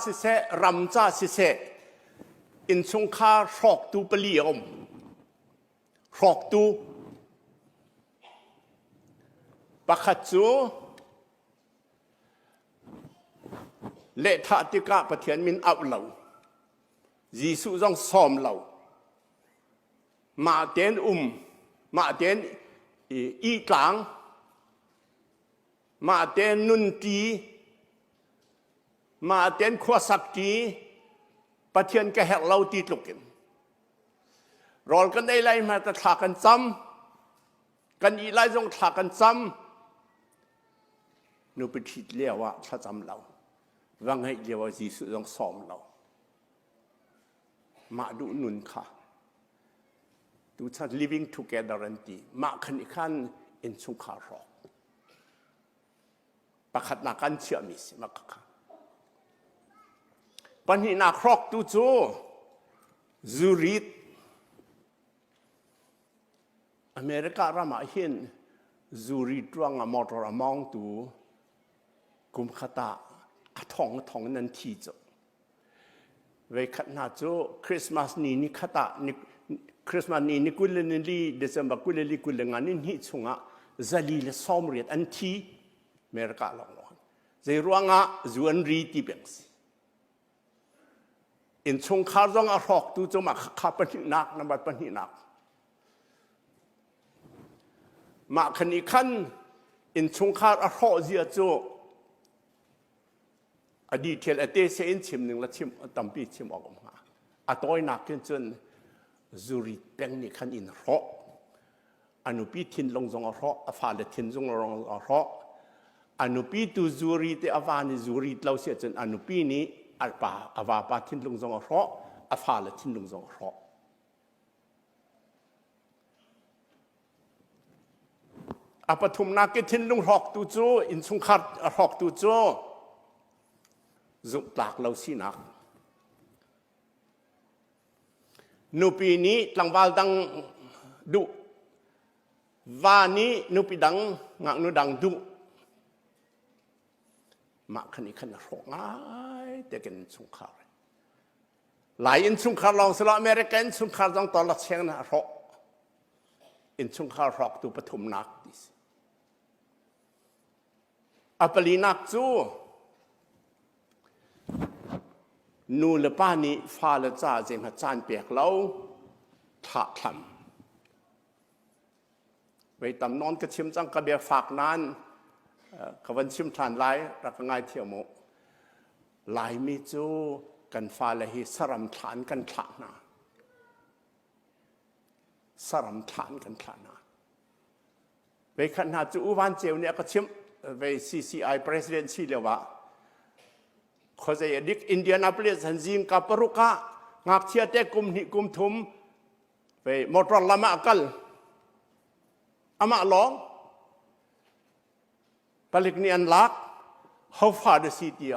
siseh, ram ca siseh, innchungkhar hrawktu pali a um. Hrawktu pakhat cu lehthah tikah Pathian min auh lo, Jesuh zong sawm lo, mah tein um, mah tein i tlang, mah tein nunṭi, mah tein khuasakṭi, Pathian ka herh lo ti tluk in. Rawl kan ei lai hmanh thla kan cam, kan ih lai zong thla kan cam. Nupi ṭhit lio ah thlacam lo, va ngeih lio ah Jesuh zong sawm lo. Mah duh nun kha tuchan living together an ti. Mah khan i khan innchungkhar hrawk. Pakhatnak an chiahmi si mah kha. Pahnihnak hrawktu cu zurit America ram ah hin zurit ruangah motor a mawngtu kum khat ah a thong a thong in an thi cu. Veikhat hna cu Christmas ni ni khat ah Christmas ni ni 24 December 24 25 ni hnih chungah 180 an thi America lawnglawng. Zei ruangah zu an ri ti peng si. Innchungkhar zong a hrawktu cu mah kha pahnihnak number pahnihnak. Mah khan i khan innchungkhar a hrawh zia cu a detail a te se in chim ning la chim tampi chim awk um hnga. A tawinak kin cun zuri peng nih khan in hrawh. A nupi thinlung zong a hrawh, a fale thinlung zong a hrawh. A nupi tu zuri te a va nih zuri lo si ahcun a nupi nih a pa a vapa thinlung zong a hrawh, a fale thinlung zong a hrawh. A pathumnak ke thinlung hrawktu cu innchungkhar a hrawktu cu zumhtlak lo sinak. Nupi nih tlangval dang duh, va nih nupi dang, ngaknu dang duh. Mah khan i khan a hrawk ngai te kan innchungkhar. Lai innchungkhar lawng si lo America innchungkhar zong tawlak cheng na a hrawk. Innchungkhar hrawktu pathumnak ti si. A palinak cu Nu le pa nih fale ca zeihmanh caan pek lo, thlahthlam. Vei tam nawn ka chim cang ka bia fak nain ka van chim ṭhan lai rak ka ngai thiam u. Laimi cu kan fale hi saram thlah in kan thlah hna. Saram thlah in kan thlah hna. Veikhat hna cu U Van Ceu nih a ka chimh vei CCI president si lio ah khuazei a dik Indianapolis han zingka paruk ah ngakchia te kum hnih kum thum vei motor lam ah a kal amah lawng palik nih an lak how far the city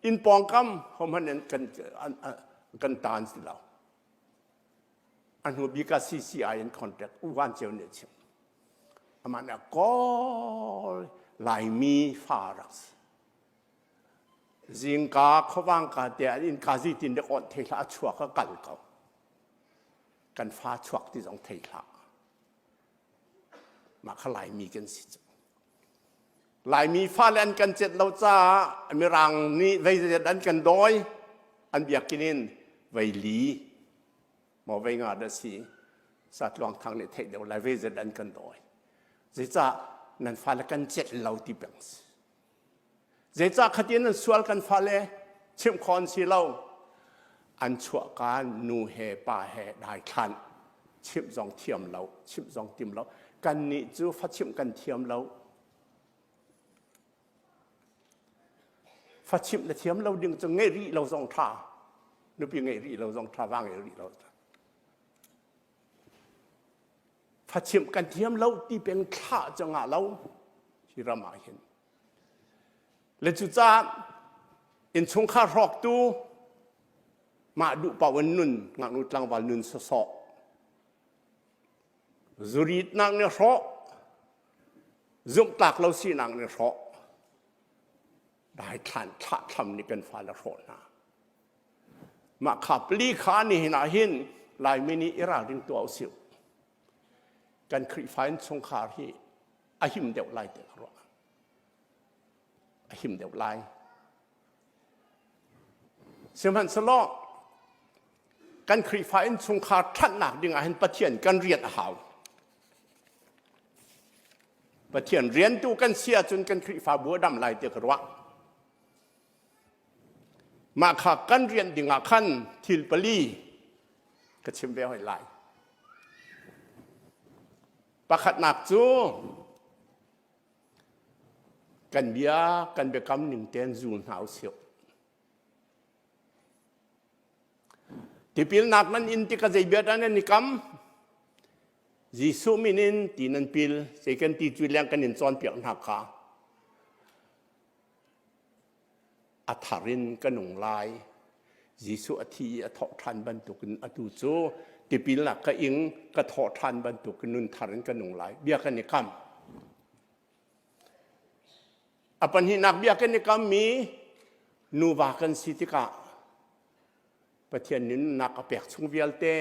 in pawngkam hohmanh an kan kan tan si lo A hnu bik ah CCI in contact U Van Ceu nih a chim. Amah nih a kawl Laimi fa rak si. Zingka khuavangka te an innka zitin dek awnh thei hlah a chuak a kal ko. Kan fa chuak ti zong thei hlah. Mah kha Laimi kan si cu. Laimi fale an kan cet lo caah Mirang nih veizet an kan dawi an biakinn in vei li maw vei nga dah si satluang thang nih theih deuh lai veizet an kan dawi zeicah nan fale kan cet lo ti peng si zeicah khatin an sual kan fale chimh khawh an si lo an chuahka nu he pa he daithlan chimh zong thiam lo chimh zong tim lo kannih cu fa chimh kan thiam lo fa chimh na thiam lo ding cu ngeih rih lo zong tha nupi ngeih rih lo zong tha va ngeih rih lo fa chimh kan thiam lo ti peng thlah cu ngah lo hi ram ah hin le cucaah innchungkhar hrawktu mah duh paoh in nun ngaknu tlangval nun sawsawh zuritnak nih hrawh zumhtlak lo sinak nih hrawh daithlan thlahthlam nih kan fale hrawh hna. Mah kha pali kha nihin ah hin Laimi nih i ralring tuah usih. Kan Khrihfa innchungkhar hi a him deuh lai ti ka ruah. A him deuh lai. Sihmanhsehlaw kan Khrihfa innchungkhar ṭhatnak ding ah hin Pathian kan rian a hau. Pathian riantu kan si ahcun kan Khrihfabu a dam lai ti ka ruah. Mah kha kan rian ding ah khan thil pali ka chim ve hoi lai. Pakhatnak cu kan bia kan biakam ning tein zul hna usih. Tipilnak nan in tikah zei bia dah nan i kam? Jesuh min in ti nan pil, zei kan ti cu leng kan in cawnpiak hna kha. A thar in ka nung lai. Jesuh a thi i a thawh ṭhan bantukin atu cu tipilnak ka ing, ka thawh ṭhan bantukin nun thar in ka nung lai. Bia kan i kam. A pahnihnak bia kan i kammi nuva kan si tikah Pathian nih nunnak a pek chung vialte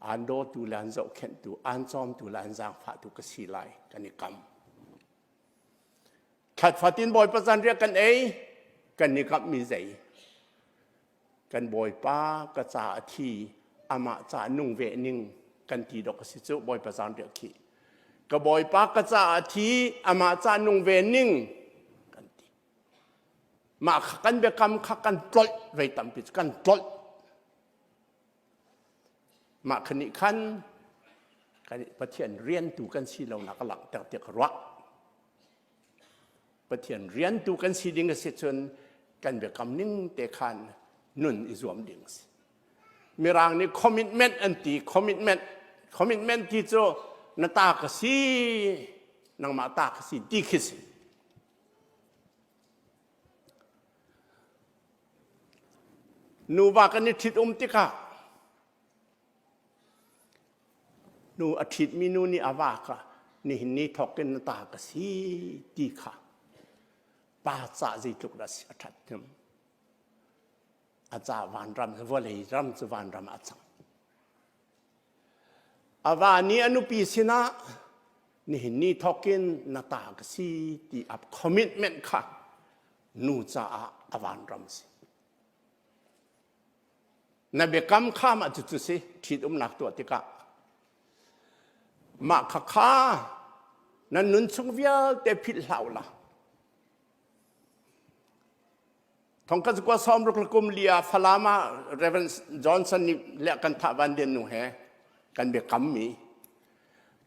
aan dawtu le aan zohkhenhtu, aan cawmtu le aan zaangfahtu ka si lai kan i kam. Thlat fatin Bawipa zanriah kan ei, kan i kamhmi zei? Kan Bawipa ka ca a thi, amah ca nung ve ning kan ti dok a si cu Bawipa zanriah khi. Ka Bawipa ka ca a thi, amah ca nung ve ning kan ti. Mah kha kan biakam kha kan tlolh vei tampi cu kan tlolh. Mah kha nih khan kan Pathian riantu kan si lonak a langhter tiah ka ruah. Pathian riantu kan si ding a si cun kan biakam ning te khan nun i zuam ding a si. Mirang nih commitment an ti commitment commitment ti cu na ta ka si nangmah ta ka si ti khi si. Nuva kan i ṭhit-um tikah nu a ṭhitmi nu nih a va kha nihin ni thawk in na ta ka si ti kha pa cah zeitluk dah a ṭhat hnem. A ca vanram vawlei ram cu vanram ah a cang. A va nih a nupi sinah nihin ni thawkin na ta ka si ti a commitment kha nu caah a vanram si. Na biakam kha mah cucu si ṭhitumnak tuah tikah mah kha kha nan nun chung vialte philh hlah u la. Thongkhat zakua sawmruk le kum li ah Falam ah Reverend Johnson nih le kan thah Van Lian nu he kan biakam mi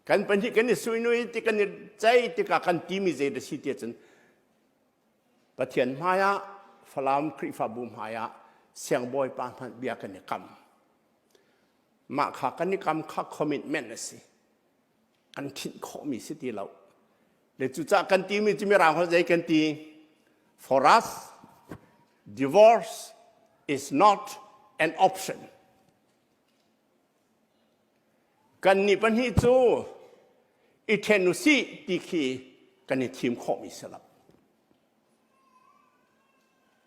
kan pahnih kan i suinui ti kan i cei tikah kan timi zei da si ti cun Pathian hmai ah Falam Khrihfabu hmai ah siangbawi pa hmanh bia kan i kam mah kha kan i kam kha commitment a si kan ṭhinh khawhmi si ti lo le cucaah kan timi cu mirang holh zei kan ti for us divorce is not an option kan nih pahnih cu i ṭhen u sih ti khi kan i thim khawhmi si lo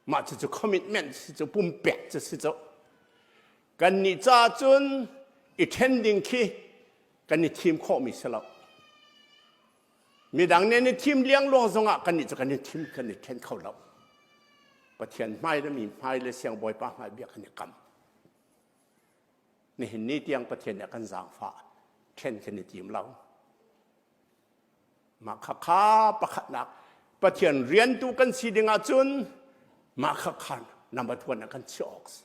Mah cucu commitment si cu pumpek cu si cu. Kannih caah cun i ṭhen ding khi kan i thim khawhmi si lo. Midang nih an i thim liangluang zongah kannih cu kan i thim kan i ṭhen kho lo. Pathian hmai le mi hmai le siangbawipa hmai bia kan i kam. Nihin ni tiang Pathian nih a kan zaangfah ṭhen kan i tim lo. Mah khakha pakhatnak Pathian riantu kan si ding ahcun mah khakha number one ah kan chiah awk si.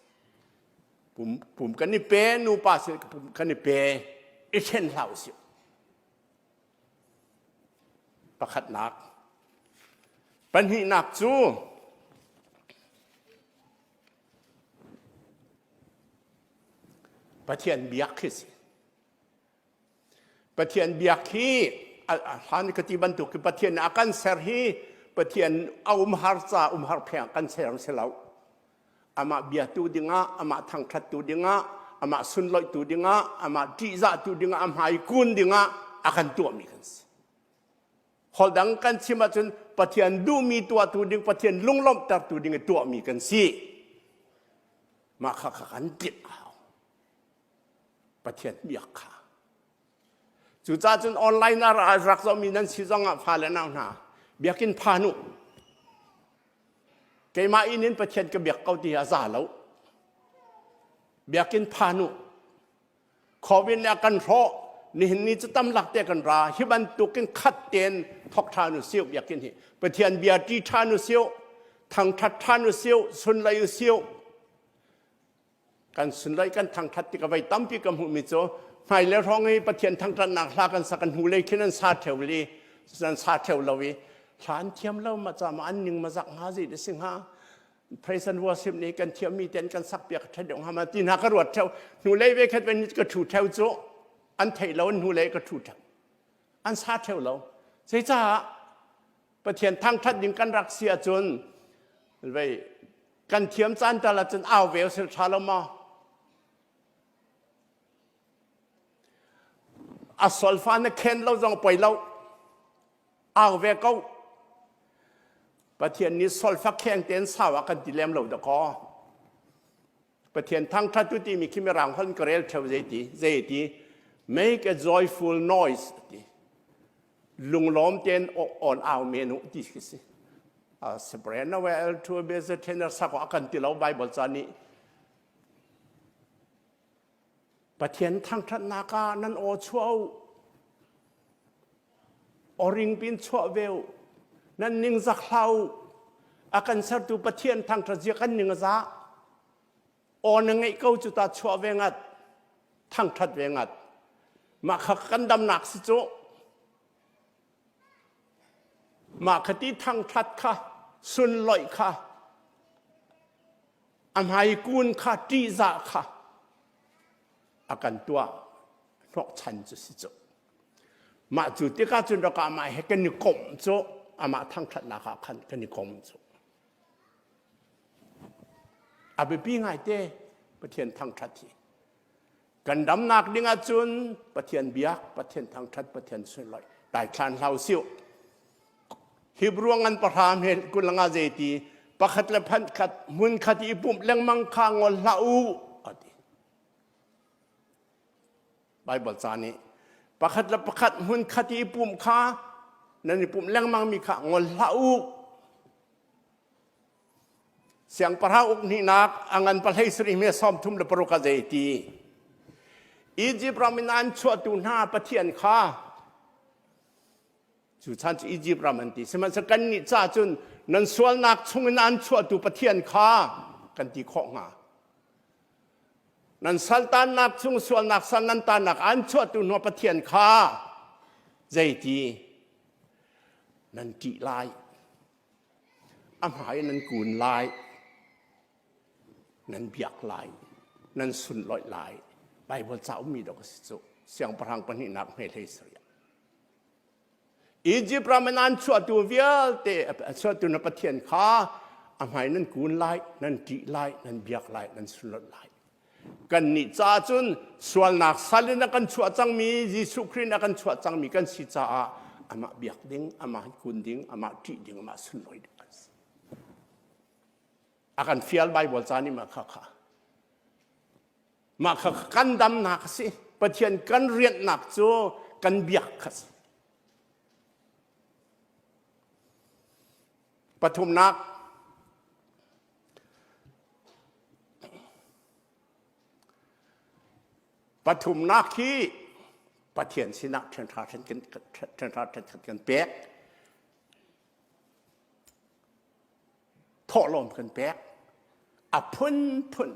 Pum, pum kan i pe, nupa si pum kan i pe, i ṭhen hlah usih. Pakhatnak. Pahnihnak cu Pathian biak khi si. Pathian biak hi hlan ka ti bantuk hi Pathian a kan ser hi Pathian a umhar ca umhar pheng kan ser si lo. Amah biatu dingah, amah thangṭhattu dingah, amah sunloihtu dingah, amah ṭihzahtu dingah, a hmai kun dingah a kan tuahmi kan si. Holh dang kan chim ahcun Pathian duhmi tuahtu ding, Pathian lunglawmhtertu ding i tuahmi kan si. Mah kha kha kan tlinh a hau. Pathian biak kha. Cucaah cun online ah rak zohmi nan si zong ah fale nau hna biakinn phan u. Keimah inn in Pathian ka biak ko ti a za lo. Biakinn phan u. Covid nih a kan hrawh. Nihin ni cu tam lak te kan ra. Hi bantukin khat tein thok ṭhan u siu biakinn hi. Pathian bia ṭi ṭhan u siu. Thangṭhat ṭhan u siu. Sunlai u siu. Kan sunlai kan thangṭhat tik a vei tampi ka hmuhmi cu hmailei hrawng i Pathian thangṭhatnak hla kan sak kan hnulei khin an sa ṭheo li an sa ṭheo lo i hla an thiam lo ma ca ma an ning ma zak hnga zei dah si hnga praise and worship nih kan thiammi ten kan sak piak ṭha deuh hnga ma ti hna ka ruat ṭheo hnulei ve khat ven ka ṭhu ṭheo cu an theih lo an hnulei ka ṭhu ṭheo an sa ṭheo lo zeicah Pathian thangṭhat ding kan rak si ahcun vei kan thiam caan tal ahcun au ve usih ṭha lo maw? A solfa na khen lo zong poi lo. Au ve ko. Pathian nih solfa kheng tein sau ah kan ti lem lo dakaw. Pathian thangṭhat tu timi khi mirang holh ka rel ṭheo zei ti zei ti make a joyful noise ti lunglawm tein on au men u ti khi si soprano alto bass tenor sak a kan ti lo Bible ca nih Pathian thangṭhatnak ah nan aw chuah u Oring pin chuah ve u nan ning zak hlah u a kan sertu Pathian thangṭhat zia kan ning a za aw na ngeih ko cu ta chuah ve ngat thangṭhat ve ngat mah kha kan damnak si cu mah kha ti thangṭhat kha sunloih kha a hmai kun kha ṭihzah kha a kan tuah hnawhchan cu si cu mah cu tikah cun rak amah he kan i komh cu amah thangṭhatnak ah khan kan i kom cu A biapi ngaite Pathian thangṭhat hi. Kan damnak ding ahcun Pathian biak, Pathian thangṭhat, Pathian sunlawih daithlan hlau siu. Hebrew ngan pahra he kulanga zeiti pakhat le phan khat hmun khat i pumh lengmang kha ngol hlah u ati. Bible ca nih pakhat le pakhat hmun khat i pumh kha nan i pumh lengmang mi kha ngol hlah u Siangpahrang uk hnihnak a ngan pahlei sarih me 36 a zei ti. Egypt ram in an chuahtu hna Pathian kha cu chan cu Egypt ram an ti. Sihmanhsehlaw kannih ca cun nan sualnak chungin an chuahtu Pathian kha kan ti khawh hnga. Nan saltannak chung sualnak sal nan tannak an chuahtu hna Pathian kha zeiti nan ṭih lai. A hmai nan kun lai, nan biak lai, nan sunlawih lai. Baibal ca ummi dawk a si cu. Siangpahrang pahnihnak hme hlei sarih. Egypt ram in an chuahtu vialte chuahtu na Pathian kha a hmai nan kun lai, nan ṭih lai, nan biak lai, nan sunlawih lai. Kannih caah cun sualnak sal in a kan chuah cangmi Jesuh Khrih in a kan chuah cangmi kan si caah amah biak ding, amah kun ding, amah ṭih ding, amah sunlawi ding kan si. A kan fial Bible ca nih mah kha kha. Mah kha kan damnak a si. Pathian kan rianhnak cu kan biak kha si. Pathumnak Pathumnak hi Pathian sinah ṭhenhra ṭhenkhat kan pek. Thawhlawm kan pek. A phunphun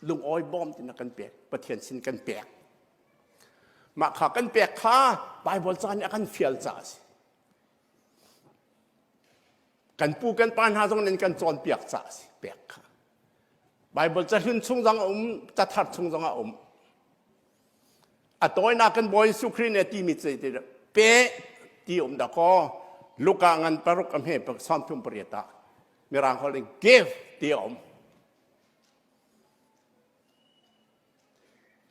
lungawi bawm tina kan pek. Pathian sin kan pek. Mah kha kan pek kha Bible ca nih a kan fial caah a si. Kan pu kan pa hna zong nih kan cawnpiak caah a si pek kha. Bible cahlun chung zong a um, cathar chung zong a um. A tawinak kan Bawi Jesuh Khrih nih a timi cu ti pe ti um dah kaw Luka ngan paruk a hme 38 ah Mirang holh in give ti a um.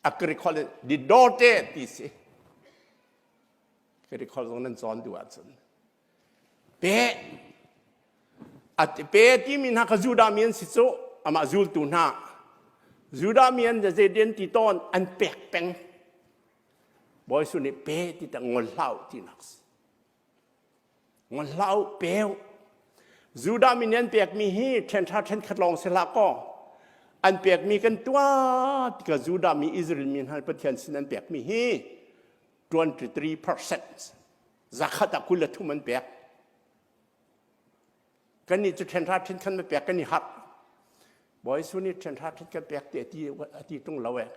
A Greek holh in didote ti si. Greek holh zong nan cawn duh ahcun Pe a pe timi hna kha Judah mi an si cu amah zultu hna. Judah mi an zei ti tawn an pek peng. Bawi Jesuh nih pe ti ta ngol hlah ti nak si. Ngol hlah u peu. Judah mi nih an pekmi hi ṭhenṭha ṭhenkhat lawng si hlah kaw an pekmi kan tuah tikah Judah mi Israel mi hna Pathian sin an pekmi hi 23% zakhat ah 23 an pek. Kannih cu ṭhenhra ṭhenkhan na pek kan i harh. Bawi Jesuh nih ṭhenhra ṭhenkhan pek ti a ti a ti ṭung lo eh.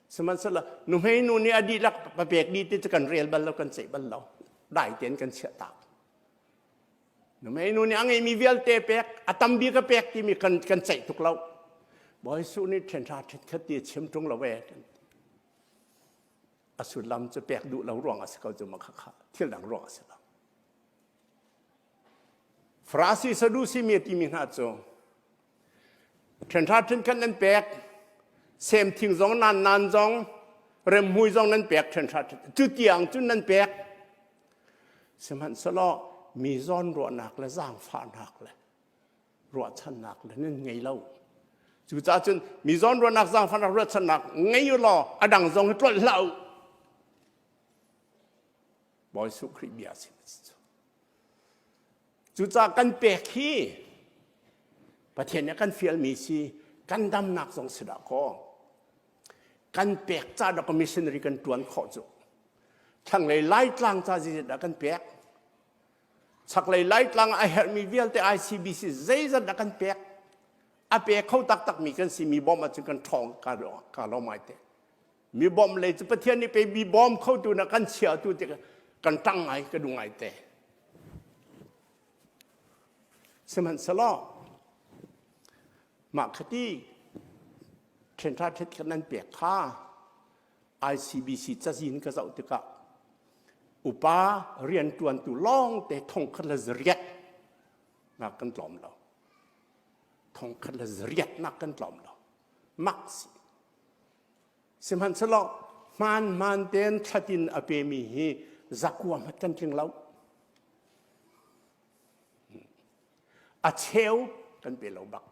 Sihmanhsehlaw nuhmei nu nih a dihlak va pek dih ti cu kan rel bal lo kan ceih bal lo. Dai tein kan chiah tak. Nuhmei nu nih a ngeimi vialte pek a tam bik a pek timi kan kan ceih tuk lo. Bawi Jesuh nih ṭhenhra ṭhenkhat ti a chim ṭung lo eh. A sullam cu pek duh lo ruang a si ko cu ma khakha thil dang ruang a si lo. Farasi Sadusi mi timi hna cu ṭhenhra ṭhenkhat nan pek, semthing zong nan nan zong, remhmui zong nan pek ṭhenhra cu tiang cun nan pek. Sihmanhsehlaw mi zawn ruahnak le zaangfahnak le ruahchannak le nan ngei lo. Cucaah cun mi zawn ruahnak zaangfahnak ruahchannak ngei u law a dang zong hi tlolh hlah u. Bawi Jesuh Khrih bia a si. Cucaah kan pek hi Pathian nih a kan fialmi si kan damnak zong si dah kaw kan pek ca dah missionary kan tuan khawh cu thlanglei Laitlang ca zeizat dah kan pek chaklei Laitlang a herhmi vialte ICBC zeizat dah kan pek a pe kho taktakmi kan si mi bawmh ahcun kan ṭhawng ka lo mai te Mi bawmh lei cu Pathian nih pei mi bawm khotu na kan chiatu ti kan ṭang ngai ka duh ngai te. Sihmanhsehlaw mah khati ṭhenṭha ṭhet khat nan pek kha ICBC cazin ka zoh tikah upa rianṭuantu lawngte thongkhat le zariat nak kan tlawm lo. Thongkhat le zariat nak kan tlawm lo. Mak si. Sihmanhsehlaw hmaanhmaan tein thlatin a pemi hi zakua hmat kan tling lo. A cheu kan pe lo bak.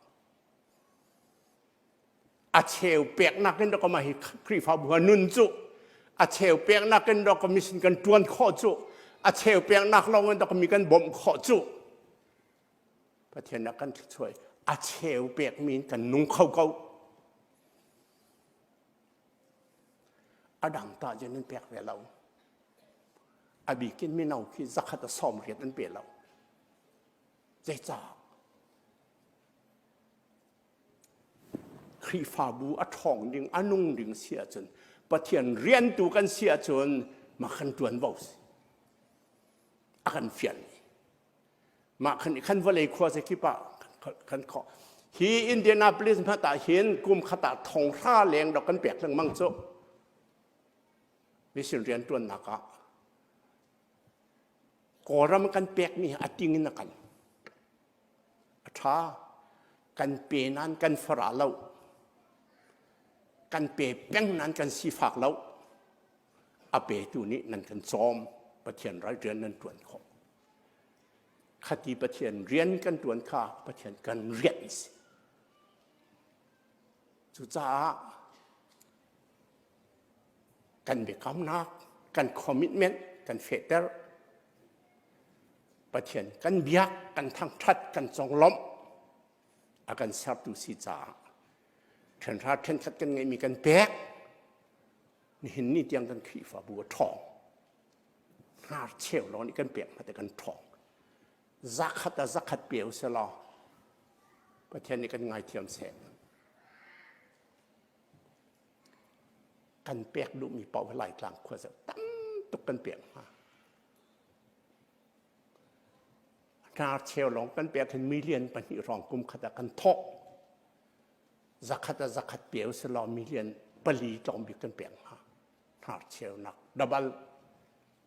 A cheu peknak in dawk hi Khrihfabu ha nun cu a cheu peknak in dawk mission kan tuan khawh cu a cheu peknak lawng in dawk mi kan bawmh khawh cu Pathian ah kan thluachuah a cheu pekmi in kan nung kho ko. A dang ta je nan pek ve lo. A bikin mino khi zakhat a sawm riat an pe lo. Zeicah? Khrihfabu a ṭhawng ding, a nung ding si ahcun Pathian riantu kan si ahcun mah kan ṭuanvo si. A kan fial. Mah khan khan vawlei khua zakip ah kan khawh. Hi Indianapolis hmat ah hin kum khat ah thonghra leng dok kan pek lengmang cu. Mission rian tuannak ah Kawlram kan pekmi a ting in a kal. A ṭha. Kan pe nan kan fara lo. Kan pe peng nan kan sifak lo. A petu nih nan kan cawm. Pathian ral rian nan ṭuan khawh. Khati Pathian rian kan ṭuan kha Pathian kan rian si. Cucaah kan biakamnak, kan commitment kan fehter. Pathian kan biak, kan thangṭhat, kan conglawmh a kan sertu si caah ṭhenhra ṭhenkhat kan ngeihmi kan pek. Nihin ni tiang kan Khrihfabu a ṭhawng. Hnar cheu lawng nih kan pek hmate kan ṭhawng. Zakhat ah zakhat pe u sih law Pathian nih kan ngaithiam seh. Kan pek duhmi paoh hi Laitlang khua zoh tam tuk kan pek hnga. Hnar cheu lawng kan pek hin million pahnih hrawng kum khat ah kan thawh. Zakhat ah zakhat pe u sih law million pali tlawm bik kan pek hnga. Hnarcheunak dabal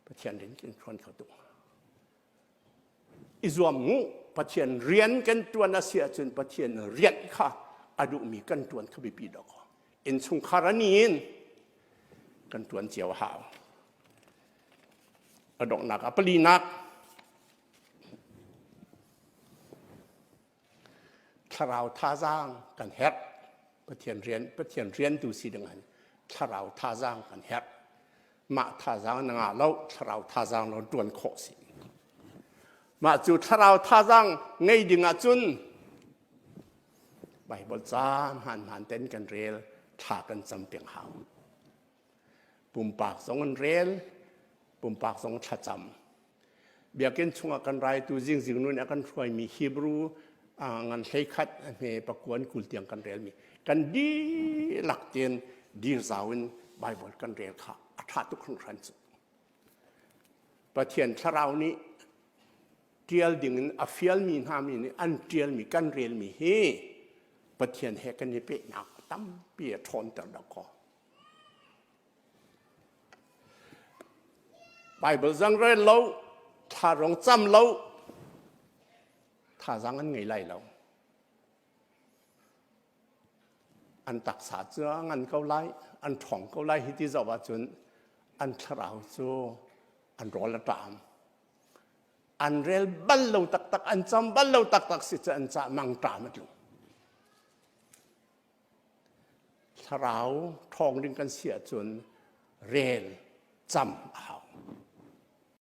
Pathian rian kan ṭuan kho tuk. I zuam mu Pathian rian kan ṭuan a si ahcun Pathian rian kha a duhmi kan ṭuan kha biapi dawk. Innchungkhar a ni in kan ṭuan cio a hau. A donghnak a palinak thlarau thazaang kan herh. Pathian rian Pathian riantu si ding ah thlarau thazaang kan herh. Mah thazaang na ngah lo, thlarau thazaang lo ṭuan khawh si. Mah cu thlarau thazaang ngei ding ahcun Baibal ca hmaan-hmaan ten kan rel, thla kan cam peng hau. Pumpak zong an rel, pumpak zong thlacam. Biakinn chungah kan raitu zingzing nun a kan hruaimi Hebrew ngan 11 hme pakuan 20 tiang kan relmi kan dihlak tein dir zau in Bible kan rel kha a ṭha tuk hringhran cu. Pathian thlarau nih ṭial dingin a fialmi hna mi nih an ṭialmi kan relmi hi Pathian he kan i pehnak tampi a ṭhawnter dawh kaw. Bible zang rel lo, thla rong cam lo, thazaang an ngei lai lo. An taksa cu a ngan ko lai, an ṭhawng ko lai hi ti zoh ahcun an thlarau cu an rawl a ṭam. An rel bal lo taktak, an cam bal lo taktak si cu an cah mangṭam a tlung. Thlarau ṭhawng ding kan si ahcun rel cam a hau.